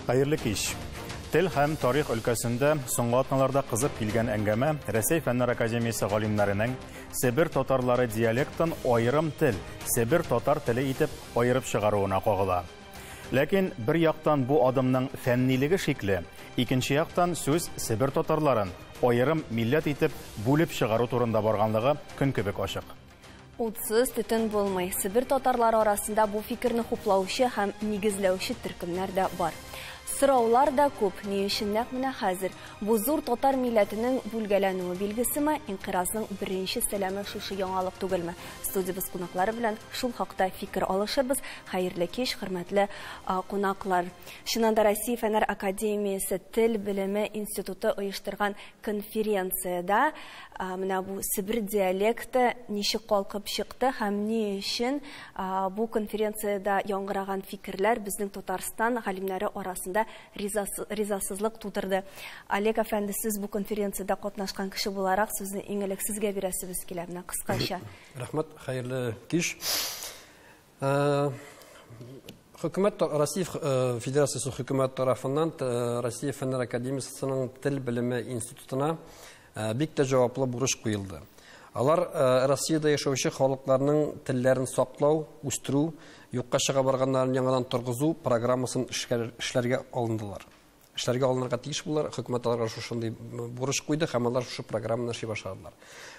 Хәерле кич. Тел һәм тарих өлкәсендә соңгы атналарда кызып килгән әңгәмә Рәсәй Фәннәр академиясе галимнәренең Себер татарлары диалектын аерым тел, Себер татар теле итеп аерып чыгаруына кагыла. Ләкин бер яктан бу адымның фәннилеге шикле, икенче яктан сүз Себер татарларын аерым милләт итеп бүлеп чыгару турында барганлыгы көн кебек ачык. Утсыз төтен булмый. Себер татарлары арасында бу фикерне хуплаучы һәм нигезләүче төркемнәр дә бар. Сораулар да күп. Ни өчен нәкъ менә хәзер? Бу зур татар милләтенең бүлгәләнүе билгесеме? Инкыйразның беренче сәламе шушы яңалык түгелме? Студиябез кунаклары белән шул хакта фикер алышырбыз. Хәерле кич, хөрмәтле кунаклар. Чыннан да Россия Фәннәр академиясе Тел белеме институты оештырган конференциядә менә бу Себер диалекты ничек калкып чыкты һәм ни өчен бу конференциядә яңгыраган фикерләр безнең Татарстан галимнәре арасында ризасызлык тудырды. Олег әфәнде, сез бу конференциядә катнашкан кеше буларак сүзне иң элек сезгә бирәсебез килә. Менә кыскача. Рәхмәт, хәерле кич. Хөкүмәт Россия Федерациясе хөкүмәт тарафыннан Россия Фәннәр академиясенең тел белеме институтына бик тә җаваплы бурыч куелды. Алар Россиядә яшәүче халыкларның телләрен саклау, үстерү, юкка чыга барганнарын яңадан торгызу программасын эшләргә алындылар. Эшләргә алынырга тиеш булар, хөкүмәт аларга шушындый бурыч куйды һәм алар шушы программаны эшли башладылар.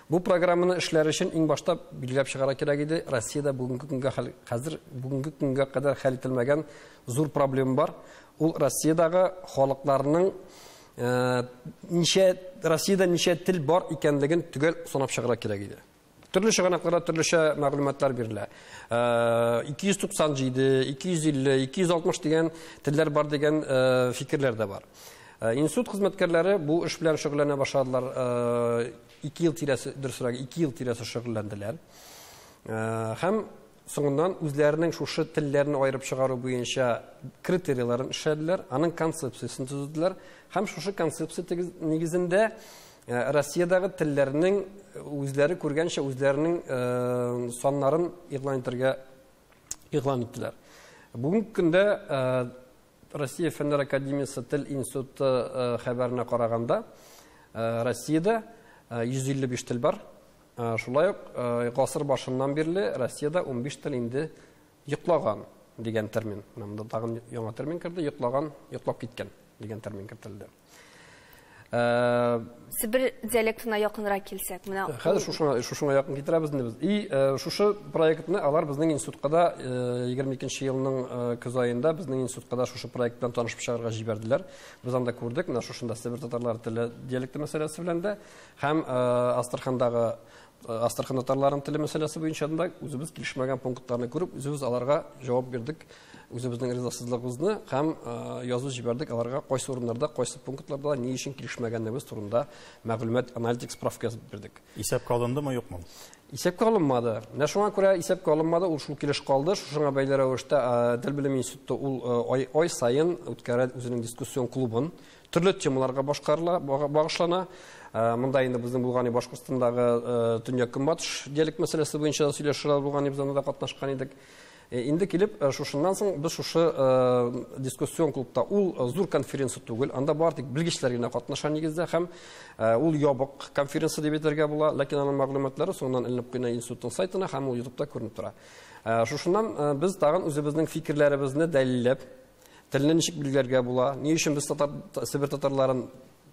Бу программаны эшләр өчен иң башта билгеләп чыгара кирәк иде, Россиядә бүгенге көнгә хәзер бүгенге көнгә кадәр хәл ителмәгән зур проблема бар. Ул Россиядәге халыкларның ничә Россиядә ничә тел бар икәнлеген төгәл санап чыгарга кирәк иде. Төрле чыганакларда төрлечә мәгълүматлар бирелә. 297, 250, 260 дигән телләр бар дигән фикерләр дә бар. Институт хезмәткәрләре бу эш белән шөгыльләнә башладылар. 2 ел тирәсе, дөресрәге 2 ел тирәсе шөгыльләнделәр. Һәм соңыннан үзләренең шушы телләрне аерып чыгару буенча критерийларын эшләделәр, аның концепциясен төзеделәр һәм шушы концепция нигезендә Россиядәге телләрнең үзләре күргәнчә үзләренең саннарын игълан итәргә игълан иттеләр. Бүгенге көндә Россия Фәннәр академиясе тел институты хәбәренә караганда, Россиядә 155 тел бар. Шулай ук гасыр башыннан бирле Россиядә 15 тел инде йоклаган дигән термин. Менә монда тагын яңа термин керде, йоклаган, йоклап киткән дигән термин кертелде. Себер диалектына якынрак килсәк, менә хәзер шушыңа якын китерәбез инде без. И шушы проектны алар безнең институтка да 22 елның көз аенда безнең институтка да шушы проект белән танышып чыгарга җибәрделәр. Без анда күрдек, менә шушында Себер татарлары теле диалекты мәсьәләсе белән дә һәм Астрахандагы Астрахан татарларының теле мәсьәләсе буенча да үзебез килешмәгән пунктларны күреп, үзебез аларга җавап бирдек, үзебезнең ризасызлыгыбызны һәм язу җибәрдек аларга кайсы урыннарда, кайсы пунктларда ни өчен килешмәгәнлегебез турында мәгълүмат, аналитик справка язып бирдек. Исәпкә алындымы, юкмы? Исәпкә алынмады. Менә шуңа күрә исәпкә алынмады, ул шул килеш калды. Шушыңа бәйле рәвештә Тел белеме институты ул ай саен үткәрә үзенең дискуссион клубын. Төрле темаларга башкарыла, багышлана. Монда инде безнең булган Башкортстандагы төньяк-көнбатыш диалект мәсьәләсе буенча да сөйләшүләр булган, без анда да катнашкан идек. Инде килеп, шушыннан соң без шушы дискуссион клубта, ул зур конференция түгел, анда бар тик белгечләр генә катнаша нигездә һәм ул ябык конференция дип әйтергә була, ләкин аның мәгълүматлары соңыннан эленеп куйна институтның сайтына һәм ул YouTube'та күренеп тора. Шушыннан без тагын үзебезнең фикерләребезне дәлилләп, телне ничек билгеләргә була, ни өчен без Себер татарларын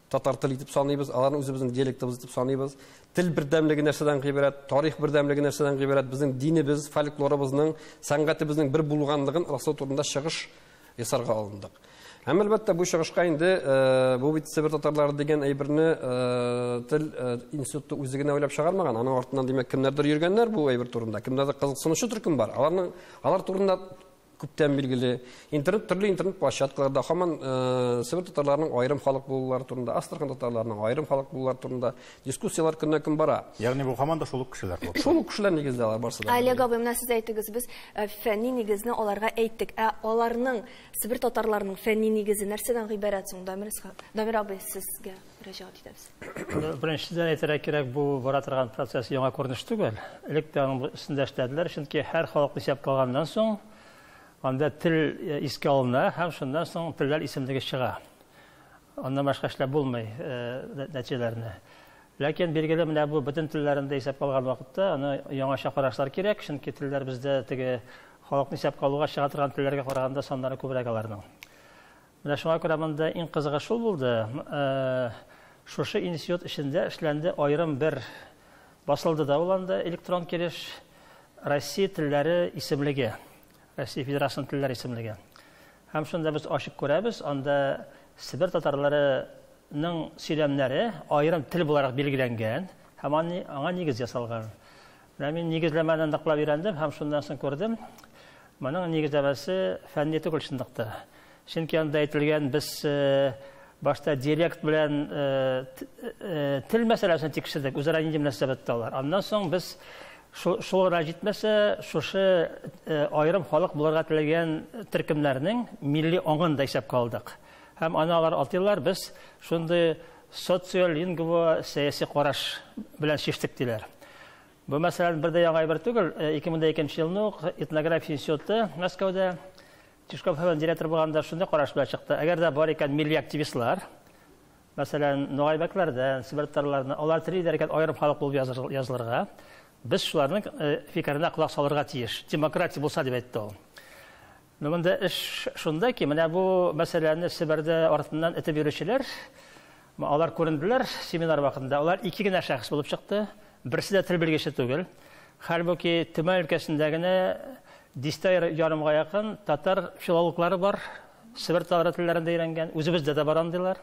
татар теле итеп саныйбыз, аларны үзебезнең диалектыбыз итеп саныйбыз. Тел бердәмлеге нәрсәдән гыйбарәт, тарих бердәмлеге нәрсәдән гыйбарәт, безнең динебез, фольклорыбызның, сәнгатебезнең бер булганлыгын раслау турында чыгыш ясарга алындык. Һәм әлбәттә бу чыгышка инде бу бит Себер татарлары дигән әйберне тел институты үзе генә уйлап чыгармаган, аның артыннан димәк кемнәрдер йөргәннәр бу әйбер турында, кемнәрдер кызыксынучы төркем бар. Алар турында күптән билгеле. Интернет, төрле интернет площадкаларда һаман Себер татарларының аерым халык булулары турында, Астрахан татарларының аерым халык булулары турында дискуссиялар көннән-көн бара. Ягъни бу һаман да шул ук кешеләр булып. Шул ук кешеләр нигездә алар барсы да. Олег абый, менә сез әйттегез, без фәнни нигезне аларга әйттек. Ә аларның Себер татарларының фәнни нигезе нәрсәдән гыйбарәт соң, Дамир абый, сезгә мөрәҗәгать итәбез. Беренчедән әйтергә кирәк, бу бара торган процесс яңа күренеш түгел. Элек тә аның өстендә эшләделәр, чөнки һәр халыкны исәпкә алганнан соң Анда тел искә алына һәм шуннан соң телләр исемлеге чыга. Аннан башка эшләп булмый нәтиҗәләрне. Ләкин билгеле менә бу бөтен телләрен дә исәпкә алган вакытта аны яңача карашлар кирәк, чөнки телләр бездә теге халыкны исәпкә алуга чыга торган телләргә караганда саннары күбрәк аларның. Менә шуңа күрә монда иң кызыгы шул булды. Шушы институт эчендә эшләнде аерым бер басылды да ул анда электрон килеш Россия телләре исемлеге. Россия Федерациясенең телләре исемлеге. Һәм шунда без ачык күрәбез, анда Себер татарларының сөйләмнәре аерым тел буларак билгеләнгән һәм аңа нигез ясалган. Менә мин нигезләмәне ныклап өйрәндем һәм шуннан соң күрдем, моның нигезләмәсе фәнни түгел чынлыкта. Чөнки анда әйтелгән, без башта диалект белән тел мәсьәләсен тикшердек, үзара нинди мөнәсәбәттә алар. Аннан соң без шул гына җитмәсә, шушы аерым халык булырга теләгән төркемнәрнең милли аңын да исәпкә алдык. Һәм аны алар атыйлар, без шундый социолингво сәяси караш белән чиштек диләр. Бу мәсьәлән бер дә яңа әйбер түгел. 2002 елны ук этнография институты Мәскәүдә Тишков һәм директор булганда шундый караш белән чыкты. Әгәр дә бар икән милли активистлар, мәсәлән, ногайбәкләрдән, себер татарларыннан, алар телиләр икән аерым халык булып язылырга, без шуларның фикеренә колак салырга тиеш. Демократия булса дип әйтте ул. Но монда эш шунда ки, менә бу мәсьәләне Себердә артыннан этеп йөрүчеләр, алар күренделәр семинар вакытында. Алар ике генә шәхес булып чыкты. Берсе дә тел белгече түгел. Хәлбуки Төмән өлкәсендә генә дистә ярымга якын татар филологлары бар, Себер татар телләрендә өйрәнгән, үзебездә дә бар андыйлар.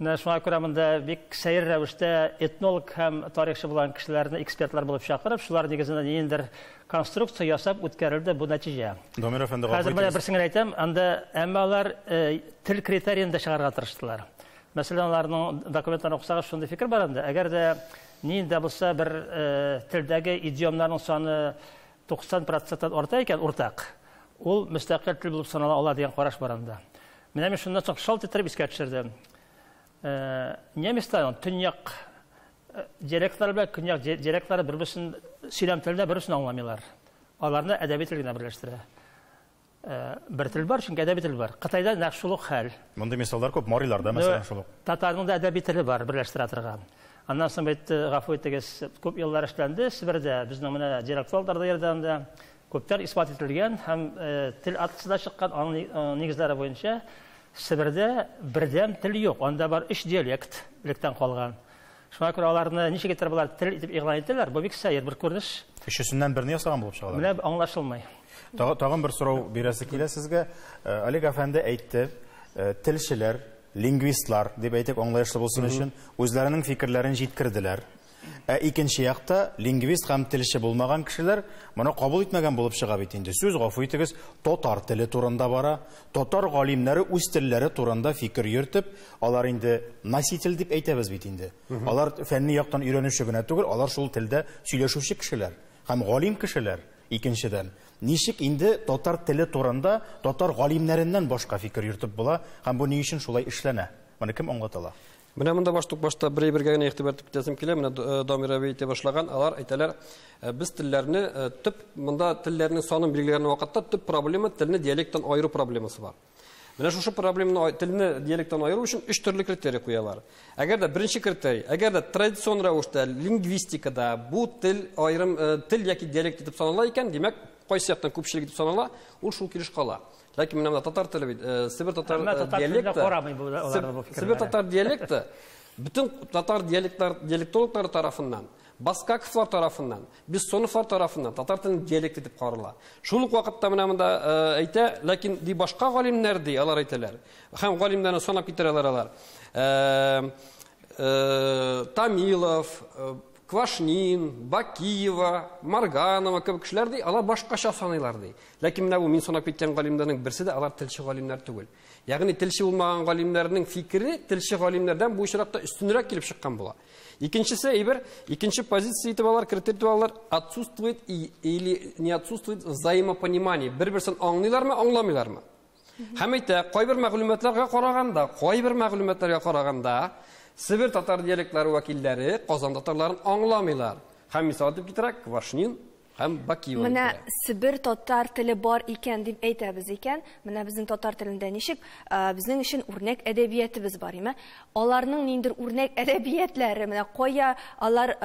Менә шуңа күрә монда бик сәер рәвештә этнолог һәм тарихчы булган кешеләрне экспертлар булып чакырып, шулар нигезендә ниндидер конструкция ясап үткәрелде бу нәтиҗә. Дамир әфәнде, гафу Хәзер менә берсен генә әйтәм, анда әмма алар тел критериен дә чыгарырга тырыштылар. Мәсәлән, аларның документларын укысагыз, шундый фикер бар анда. Әгәр дә нинди дә булса бер телдәге идиомнарның саны 90%-тан арта икән уртак, ул мөстәкыйль тел булып санала ала дигән караш бар анда. Менә мин шуннан соң шалт иттереп искә төшердем. Немецларның төньяк диалектлары белән көньяк диалектлары бер-берсен сөйләм телендә бер-берсен аңламыйлар. Аларны әдәби тел генә берләштерә. Бер тел бар, чөнки әдәби тел бар. Кытайда нәкъ шул ук хәл. Мондый мисаллар күп, мариларда мәсәлән шул ук. Татарның да әдәби теле бар, берләштерә торган. Аннан соң бит, гафу итегез, күп еллар эшләнде Себердә, безнең менә диалектологлар да ярдәмендә күптән исбат ителгән һәм тел атласы да чыккан, аның нигезләре буенча Себердә бердәм тел юк, анда бар 3 диалект электән калган. Шуңа күрә аларны ничек итеп болар тел итеп игълан итәләр, бу бик сәер бер күренеш. Өчесеннән берне ясаган булып чыгалар. Менә аңлашылмый. Тагын бер сорау бирәсе килә сезгә. Олег әфәнде әйтте, телчеләр, лингвистлар дип әйтеп аңлаешлы булсын өчен үзләренең фикерләрен җиткерделәр. Ә икенче якта лингвист һәм телче булмаган кешеләр моны кабул итмәгән булып чыга бит инде. Сүз, гафу итегез, татар теле турында бара. Татар галимнәре үз телләре турында фикер йөртеп, алар инде носитель дип әйтәбез бит инде. Алар фәнни яктан өйрәнүче генә түгел, алар шул телдә сөйләшүче кешеләр һәм галим кешеләр. Икенчедән, ничек инде татар теле турында татар галимнәреннән башка фикер йөртеп була һәм бу ни өчен шулай эшләнә? Моны кем аңлата ала? Менә монда башта бер бергә генә игътибар итеп китәсем килә. Менә Дамир абый әйтә башлаган, алар әйтәләр, без телләрне төп монда телләрнең санын билгеләгән вакытта төп проблема телне диалекттан аеру проблемасы бар. Менә шушы проблеманы телне диалекттан аеру өчен өч төрле критерий куялар. Әгәр дә беренче критерий, әгәр дә традицион рәвештә лингвистикада бу тел аерым тел яки диалект итеп санала икән, димәк, кайсы яктан күпчелек итеп санала, ул шул килеш кала. Ләкин менә монда татар теле бит, Себер татар диалекты, Себер татар диалекты бөтен татар диалектлар диалектологлары тарафыннан, Баскаковлар тарафыннан, Бессоновлар тарафыннан татар телен диалект итеп карала. Шул ук вакытта менә монда әйтә, ләкин ди башка галимнәр ди, алар әйтәләр. Һәм галимнәрне санап китерәләр алар. Тамилов, Квашнин, Бакиева, Марганова кебек кешеләр ди, алар башкача саныйлар ди. Ләкин менә бу мин санап киткән галимнәрнең берсе дә алар телче галимнәр түгел. Ягъни телче булмаган галимнәрнең фикере телче галимнәрдән бу очракта өстенрәк килеп чыккан була. Икенчесе әйбер, икенче позиция итеп алар, критерий итеп алар, отсутствует или не отсутствует взаимопонимание. Бер-берсен аңлыйлармы, аңламыйлармы? Һәм әйтә, кайбер мәгълүматларга караганда, Себер татар диалектлары вәкилләре Казан татарларын аңламыйлар. Һәм мисал итеп китерә Квашнин Һәм Бакиева. Менә Себер татар теле бар икән дип әйтәбез икән, менә безнең татар телендә ничек, безнең өчен үрнәк әдәбиятыбыз бар, име? Аларның ниндер үрнәк әдәбиятләре, менә кая алар,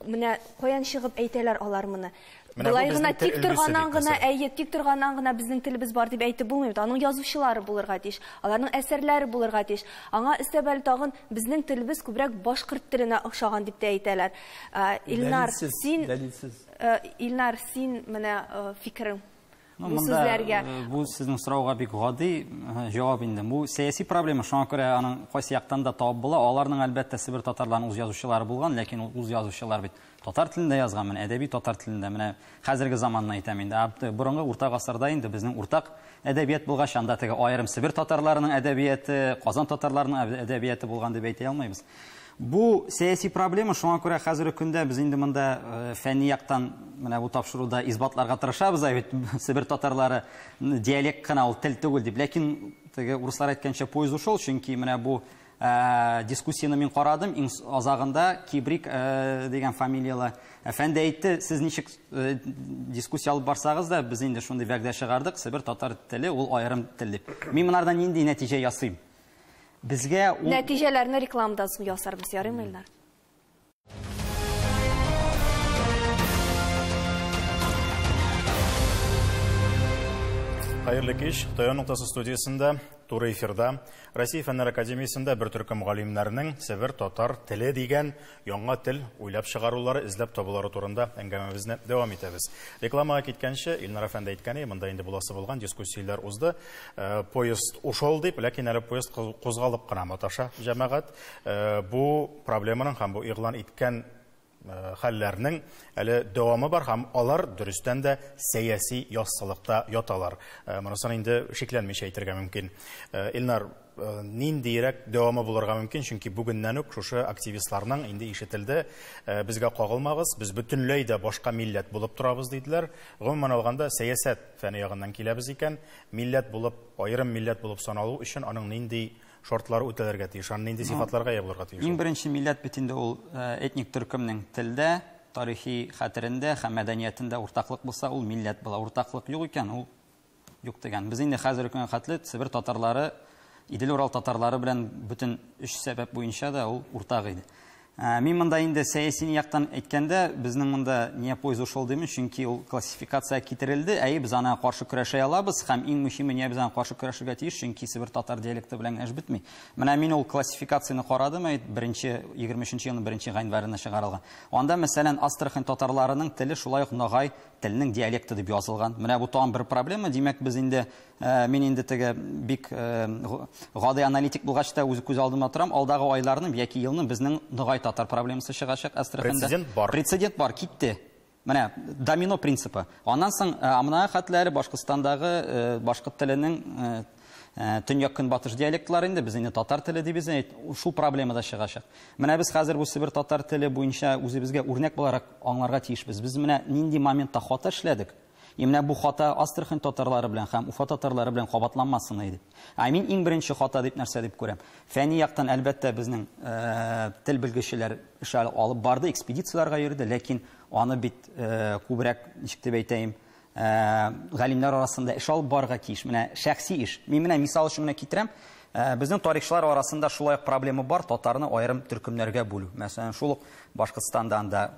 менә каян чыгып әйтәләр алар моны? Болай гына тик торганнан гына, әйе, тик торганнан гына безнең телебез бар дип әйтеп булмый бит. Аның язучылары булырга тиеш, аларның әсәрләре булырга тиеш. Аңа өстәп әле тагын безнең телебез күбрәк башкорт теленә охшаган дип тә әйтәләр. Илнар, син Илнар, син менә фикерең бу сүзләргә. Бу сезнең сорауга бик гади җавап инде. Бу сәяси проблема, шуңа күрә аның кайсы яктан да табып була. Аларның әлбәттә Себер татарларының үз язучылары булган, ләкин ул үз язучылар бит татар телендә язган, менә әдәби татар телендә, менә хәзерге заманны әйтәм инде. Борынгы урта гасырда инде безнең уртак әдәбият булгач, анда теге аерым Себер татарларының әдәбияты, Казан татарларының әдәбияты булган дип әйтә алмыйбыз. Бу сәяси проблема, шуңа күрә хәзерге көндә без инде монда фәнни яктан менә бу тапшыруда исбатларга тырышабыз, бит Себер татарлары диалект кына ул тел түгел дип. Ләкин теге урыслар әйткәнчә поезд ушел, чөнки менә бу дискуссияне мин карадым, иң азагында Кибрик дигән фамилиялы әфәнде әйтте, сез ничек дискуссия алып барсагыз да, без инде шундый вәгъдә чыгардык, Себер татар теле ул аерым тел дип. Мин монардан нинди нәтиҗә ясыйм? Безгә ул нәтиҗәләрне рекламадан соң ясарбыз, ярыймы, Илнар? Хәерле кич. Таяну ноктасы студиясендә туры эфирда Россия Фәннәр Академиясендә бер төркем галимнәрнең Себер татар теле дигән яңа тел уйлап чыгарулары, эзләп табулары турында әңгәмәбезне дәвам итәбез. Рекламага киткәнче Илнар әфәнде әйткәне, монда инде буласы булган дискуссияләр узды. Поезд ушел дип, ләкин әле поезд кузгалып кына маташа җәмәгать. Бу проблеманың һәм бу игълан иткән хәлләрнең әле дәвамы бар һәм алар дөрестән дә сәяси яссылыкта яталар. Монысын инде шикләнмичә әйтергә мөмкин. Илнар, ниндирәк дәвамы булырга мөмкин? Чөнки бүгеннән үк шушы активистларның инде ишетелде, безгә кагылмагыз, без бөтенләй дә башка милләт булып торабыз диделәр. Гомумән алганда сәясәт фәне ягыннан киләбез икән, милләт булып, аерым милләт булып саналу өчен аның нинди шартлар үтәләргә тиеш, аның нинди сыйфатларга ия булырга тиеш? Иң беренче милләт бит инде ул этник төркемнең телдә, тарихи хәтерендә һәм мәдәниятендә уртаклык булса, ул милләт була. Уртаклык юк икән, ул юк дигән. Без инде хәзерге көнгә хәтле Себер татарлары, Идел-Урал татарлары белән бөтен өч сәбәп буенча да ул уртак иде. Мин монда инде сәяси яктан әйткәндә, безнең монда не поезд ушел димин, чөнки ул классификация китерелде. Әйе, без ана каршы көрәшә алабыз һәм иң мөһиме, не без ана каршы көрәшергә тиеш, чөнки Себер татар диалекты белән эш бетми. Менә мин ул классификацияне карадым, әйт, беренче 23 елның беренче гыйнварында чыгарылган. Анда, мәсәлән, Астрахань татарларының теле шулай ук ногай теленең диалекты дип язылган. Менә бу тагын бер проблема. Димәк, без инде мин инде теге бик гади аналитик булгач та үз күз алдыма торам. Алдагы айларның яки елның безнең ногай татар проблемасы чыгачак Астраханда. Прецедент бар. Прецедент бар, китте. Менә домино принципы. Аннан соң Амна хәтләре Башкортстандагы башкорт теленең төньяк-көнбатыш диалектлары инде без инде татар теле дибез, шул проблема да чыгачак. Менә без хәзер бу Себер татар теле буенча үзебезгә үрнәк буларак аңларга тиешбез. Без менә нинди моментта хата эшләдек? И менә бу хата Астрахань татарлары белән һәм Уфа татарлары белән кабатланмасын иде. Ә мин иң беренче хата дип нәрсә дип күрәм? Фәнни яктан әлбәттә безнең тел белгечләре эш алып барды, экспедицияләргә йөрде, ләкин аны бит күбрәк, ничек дип әйтәем, галимнәр арасында эш алып барырга тиеш. Менә шәхси эш. Мин менә мисал өчен генә китерәм. Безнең тарихчылар арасында шулай ук проблема бар, татарны аерым төркемнәргә бүлү. Мәсәлән, шул ук Башкортстанда анда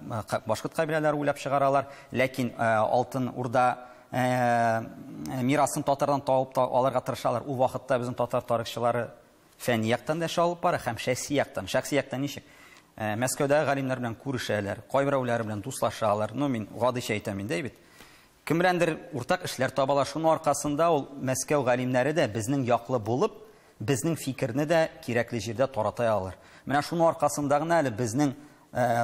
башкорт кабиләләре уйлап чыгаралар, ләкин Алтын Урда мирасын татардан табып алырга тырышалар. Ул вакытта безнең татар тарихчылары фәнни яктан да эш алып бара һәм шәхси яктан. Шәхси яктан ничек? Мәскәүдәге галимнәр белән күрешәләр, кайберәүләр белән дуслашалар. Ну, мин гадичә әйтәм инде бит. Кем беләндер уртак эшләр табалар. Шуның аркасында ул Мәскәү галимнәре дә безнең яклы булып, безнең фикерне дә кирәкле җирдә тарата алар. Менә шуның аркасында гына әле безнең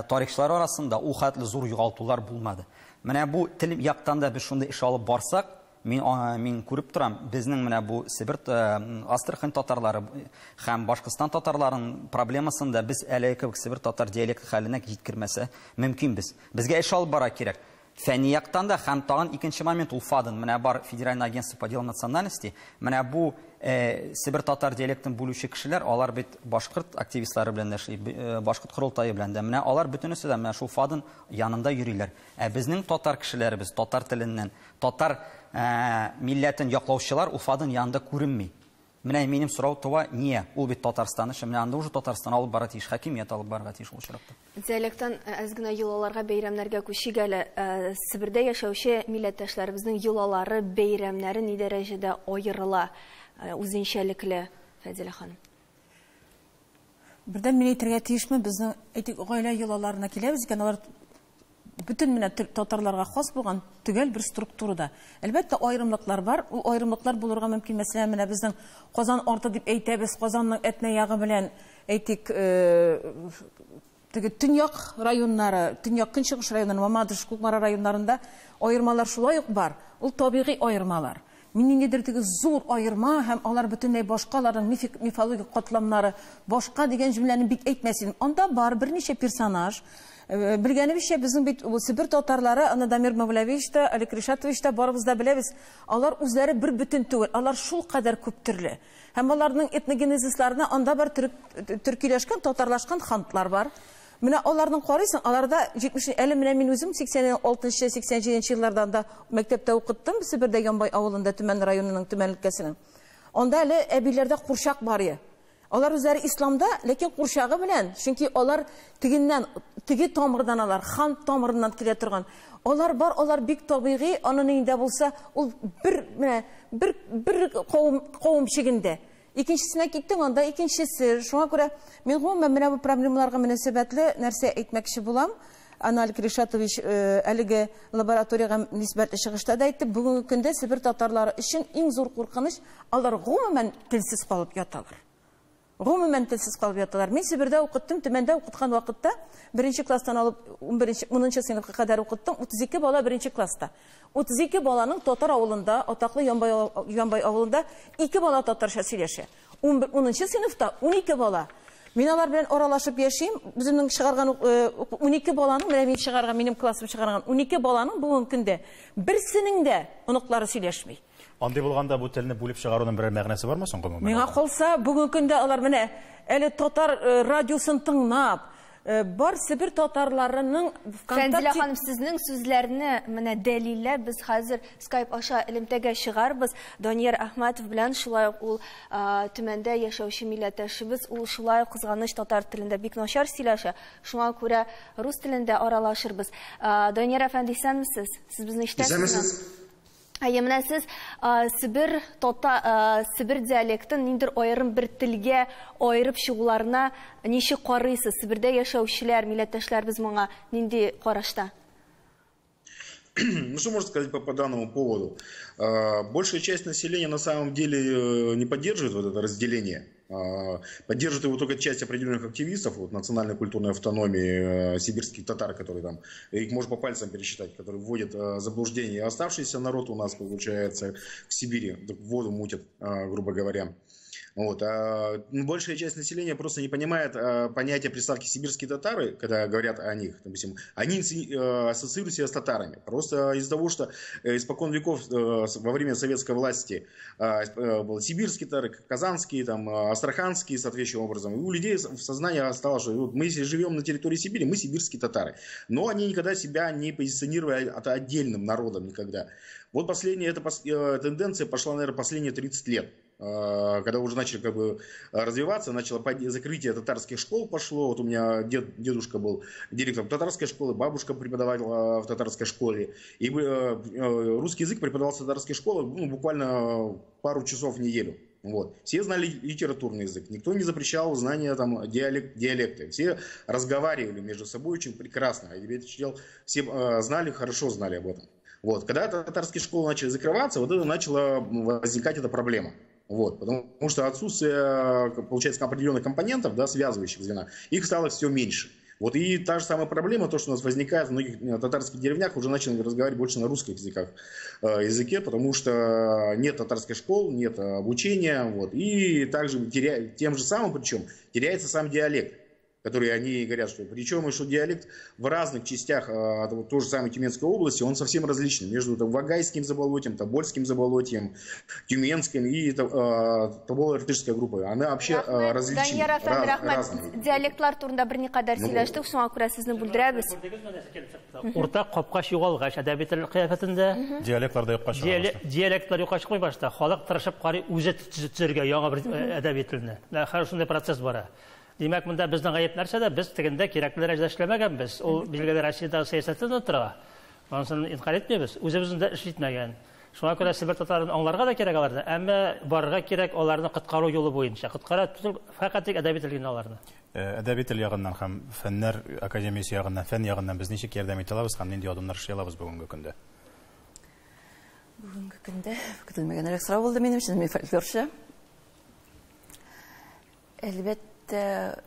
тарихчылар арасында ул хәтле зур югалтулар булмады. Менә бу тел яктан да без шундый эш алып барсак, мин күреп торам, безнең менә бу Себер Астрахань татарлары һәм Башкортстан татарларының проблемасын да без әлеге кебек Себер татар диалекты хәленә җиткермәсә мөмкин без. Безгә эш алып бара кирәк. Фәнни яктан да, һәм тагын икенче момент ул ФАДН, менә бар Федеральное агентство по делам национальности, менә бу Себер татар диалектын бүлүче кешеләр, алар бит башкорт активистлары белән дә эшли, башкорт корылтае белән дә. Менә алар бөтенесе дә менә шул ФАДН янында йөриләр. Ә безнең татар кешеләребез, татар теленнән, татар милләтен яклаучылар ул ФАДН янында күренми. Менә минем сорау туа, ние? Ул бит Татарстан эше, менә анда уже Татарстан алып бара тиеш, хакимият алып барырга тиеш ул очракта. Диалектан әз генә йолаларга, бәйрәмнәргә күчик әле. Себердә яшәүче милләттәшләребезнең йолалары, бәйрәмнәре ни дәрәҗәдә аерыла, үзенчәлекле, Фәдилә ханым? Бердән мин әйтергә тиешмен, безнең, әйтик, гаилә йолаларына киләбез икән, алар бөтен менә татарларга хас булган төгәл бер структурада. Әлбәттә, аерымлыклар бар. Ул аерымлыклар булырга мөмкин. Мәсәлән, менә безнең Казан арты дип әйтәбез, Казанның Әтнә ягы белән, әйтик, теге төньяк районнары, төньяк көнчыгыш районнары, Мамадыш, Кукмара районнарында аермалар шулай ук бар. Ул табигый аермалар. Мин ниндидер теге зур аерма һәм алар бөтенләй башкаларның мифик, мифологик катламнары башка дигән җөмләне бик әйтмәс идем. Анда бар берничә персонаж. Белгәнебезчә, безнең бит ул Себер татарлары, аны Дамир Мавлавиевич та, Олег Ришатович та барыбыз да беләбез. Алар үзләре бер бөтен түгел, алар шул кадәр күп төрле. Һәм аларның этногенезисларына анда бар төркиләшкән, татарлашкан хантлар бар. Менә аларның карыйсың, аларда 70, әле менә мин үзем сиксән алтынчы, сиксән җиденче еллардан да мәктәптә укыттым, Себердә Ямбай авылында, Төмән районының Төмән өлкәсенең. Анда әле әбиләрдә курчак бар иде. Алар үзләре исламда, ләкин курчагы белән, чөнки алар тегеннән, теге тамырдан алар, хан тамырыннан килә торган. Алар бар, алар бик табигый, аны нинди булса, ул бер, менә, бер, бер кавым, кавым чигендә. Икенчесенә киттең, анда икенчесе. Шуңа күрә мин гомумән менә бу проблемаларга мөнәсәбәтле нәрсә әйтмәкче булам. Аналик Ришатович әлеге лабораториягә нисбәтле чыгышта да әйтте, бүгенге көндә Себер татарлары өчен иң зур куркыныч, алар гомумән телсез калып яталар. Гомумән телсез калып яталар. Мин Себердә укыттым, Төмәндә укыткан вакытта беренче класстан алып унынчы сыйныфка кадәр укыттым, 32 бала беренче класста. 32 баланың татар авылында, атаклы Ямбай авылында 2 бала татарча сөйләшә. 10 сыйныфта 12 бала. Мин алар белән аралашып яшим. Үземнең чыгарган 12 баланың, менә мин чыгарган, минем классым чыгарган 12 баланың бүгенге көндә берсенең дә оныклары сөйләшми. Андый булганда бу телне бүлеп чыгаруның берәр мәгънәсе бармы соң гомумән? Миңа калса, бүгенге көндә алар менә әле татар радиосын тыңлап, бар Себер татарларының ВКонтакте Фәнзилә ханым, сезнең сүзләрне менә дәлилләп без хәзер Skype аша элемтәгә чыгарбыз. Данияр Әхмәтов белән шулай ук ул Төмәндә яшәүче милләттәшебез, ул шулай ук кызганыч татар телендә бик начар сөйләшә. Шуңа күрә рус телендә аралашырбыз. Данияр әфәнде, исәнмесез? Сез безне ишетәсезме? Исәнмесез. Әйе, менә сез, Себер диалектын ниндидер аерым бер телгә аерып чыгуларына ничек карыйсыз? Себердә яшәүчеләр, милләттәшләребез моңа нинди карашта? Что можно сказать по данному поводу? Большая часть населения на самом деле не поддерживает вот это разделение. Поддерживает его только часть определенных активистов, национальной культурной автономии сибирских татар, которые там, их можно по пальцам пересчитать, которые вводят заблуждение. И оставшийся народ у нас, получается, в Сибири воду мутят, грубо говоря. Большая часть населения просто не понимает понятия приставки сибирские татары, когда говорят о них, допустим, они ассоциируют себя с татарами. Просто из-за того, что испокон веков во время советской власти были сибирские татары, казанские, астраханские, соответствующим образом. И у людей в сознании осталось, что мы если живем на территории Сибири, мы сибирские татары. Но они никогда себя не позиционировали отдельным народом никогда. Вот последняя эта тенденция пошла, наверное, последние 30 лет. Когда уже начали развиваться, начало закрытие татарских школ пошло. У меня дедушка был директором татарской школы, бабушка преподавала в татарской школе. И русский язык преподавался в татарской школе, буквально пару часов в неделю. Все знали литературный язык, никто не запрещал знания диалекты. Все разговаривали между собой очень прекрасно. Я читал, все знали, хорошо знали об этом. Когда татарские школы начали закрываться, это начала возникать эта проблема. Потому что отсутствие, получается, определенных компонентов, да, связывающих звена, их стало все меньше. И та же самая проблема, то, что у нас возникает в многих татарских деревнях, уже начали разговаривать больше на русских языке, потому что нет татарской школы, нет обучения. И также тем же самым, причем, теряется сам диалект. Которые они говорят, что причем еще диалект в разных частях той же самой Тюменской области, он совсем различный. Между там, Вагайским заболотьем, Тобольским заболотьем, Тюменским и Тоболо-Иртышской группой. Она вообще различна. Разные. Диалектлар турында берникадәр сөйләштек, шуңа күрә сезне бүлдерәбез. Уртак капкач югалгач, әдәби тел кыяфәтендә диалектлар да юкка чыга. Диалектлар юкка чыкмый башта. Халык тырышып карый үзе төзергә яңа бер әдәби телне. Хәзер шундый процесс бара. Димәк, монда безнең гаеп нәрсәдә? Без тегендә кирәкле дәрәҗәдә эшләмәгәнбез. Ул билгеле Россиядә сәясәттән тора. Анысын инкарь итмибез. Үзебезнең дә эш итмәгән. Шуңа күрә Себер татарларын аңларга да кирәк аларны, әмма барырга кирәк аларны коткару юлы буенча. Коткара фәкать тик әдәби тел генә аларны. Әдәби тел ягыннан һәм Фәннәр академиясе ягыннан, фән ягыннан без ничек ярдәм итә алабыз һәм нинди адымнар эшли алабыз бүгенге көндә? Бүгенге көндә көтелмәгәнрәк сорау булды минем өчен, мин фольклорчы. Әлбәттә,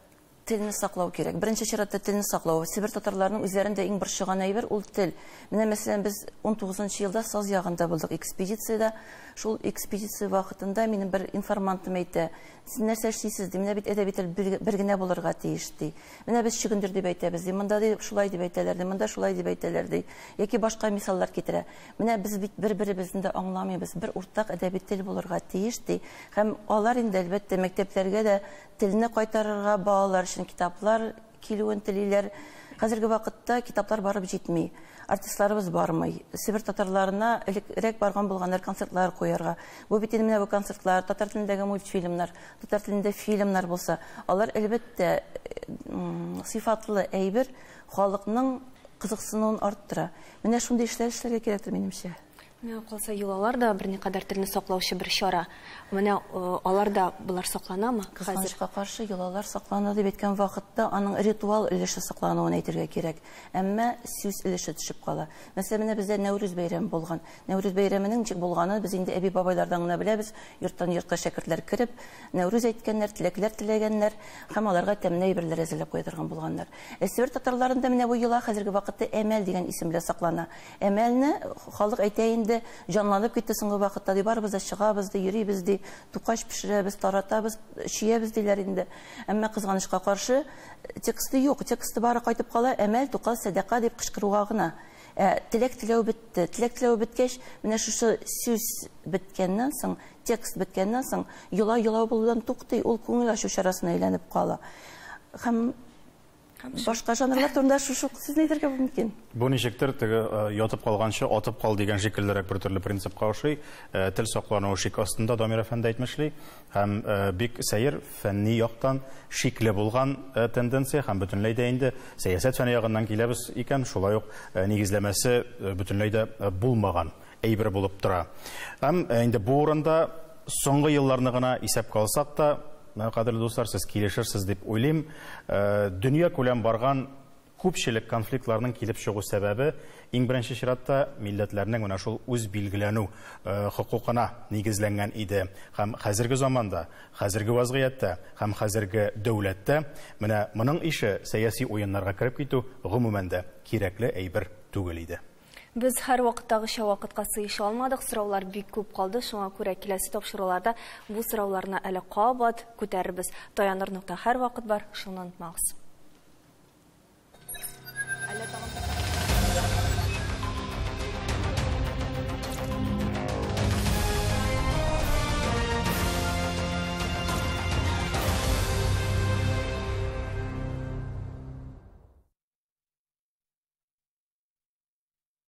телне саклау кирәк. Беренче чиратта телне саклау. Себер татарларының үзләрендә иң борчыган әйбер ул тел. Менә мәсәлән, без 19 елда Саз ягында булдык экспедициядә. Шул экспедиция вакытында минем бер информантым әйтә: "Сез нәрсә эшлисез?" ди. Менә бит әдәби тел бер генә булырга тиеш ди. Менә без чөгендер дип әйтәбез ди. Монда ди шулай дип әйтәләр ди, монда шулай дип әйтәләр ди. Яки башка мисаллар китерә. Менә без бит бер-беребезне дә аңламыйбыз. Бер уртак әдәби тел булырга тиеш ди. Һәм алар инде әлбәттә мәктәпләргә дә телне кайтарырга, балалар өчен китаплар килүен телиләр. Хәзерге вакытта китаплар барып җитми. Артистларыбыз бармый. Себер татарларына элегрәк барган булганнар концертлар куярга. Бу бит инде менә бу концертлар, татар телендәге мультфильмнар, татар телендә фильмнар булса, алар әлбәттә сыйфатлы әйбер халыкның кызыксынуын арттыра. Менә шундый эшләр эшләргә кирәктер минемчә. Миңа калса, йолалар да берникадәр телне саклаучы бер чара. Менә алар да болар сакланамы? Кызганычка каршы, йолалар саклана дип әйткән вакытта аның ритуал өлеше саклануын әйтергә кирәк. Әмма сүз өлеше төшеп кала. Мәсәлән, менә бездә Нәүрүз бәйрәме булган. Нәүрүз бәйрәменең ничек булганын без инде әби-бабайлардан гына беләбез. Йорттан йортка шәкертләр кереп, Нәүрүз әйткәннәр, теләкләр теләгәннәр һәм аларга тәмле әйберләр әзерләп куя торган булганнар. Себер татарларында менә бу йола хәзерге вакытта әмәл дигән исем белән саклана. Әмәлне халык әйтә инде, җанланып китте соңгы вакытта, ди, барыбыз да чыгабыз, ди, йөрибез, ди, тукач пешерәбез, таратабыз, чиябез диләр инде. Әмма кызганычка каршы тексты юк, тексты бары кайтып кала, әмәл, тукал, сәдака дип кычкыруга гына. Теләк теләү бетте. Теләк теләү беткәч, менә шушы сүз беткәннән соң, текст беткәннән соң, йола йола булудан туктый, ул күңел ачу чарасына әйләнеп кала. Һәм башка жанрлар турында шушы сүзне әйтергә мөмкин. Бу ничектер теге ятып калганчы атып кал дигән шикеллерәк бер төрле принципка ошый. Тел саклануы шик астында, Дамир әфәнде әйтмешли, һәм бик сәер фәнни яктан шикле булган тенденция һәм бөтенләй дә инде сәясәт фәне ягыннан киләбез икән, шулай ук нигезләмәсе бөтенләй дә булмаган әйбер булып тора. Һәм инде бу урында соңгы елларны гына исәпкә алсак та, кадерле дуслар, сез килешерсез дип уйлыйм. Дөнья күләм барган күпчелек конфликтларның килеп чыгу сәбәбе иң беренче чиратта милләтләрнең менә шул үз билгеләнү хокукына нигезләнгән иде. Һәм хәзерге заманда, хәзерге вазгыятьтә һәм хәзерге дәүләттә менә моның ише сәяси уеннарга кереп китү гомумән дә кирәкле әйбер түгел иде. Без һәр вакыттагыча вакытка сыеша алмадык, сораулар бик күп калды, шуңа күрә киләсе тапшыруларда бу сорауларны әле кабат күтәрербез. Таяныр нокта һәр вакыт бар, шуны онытмагыз.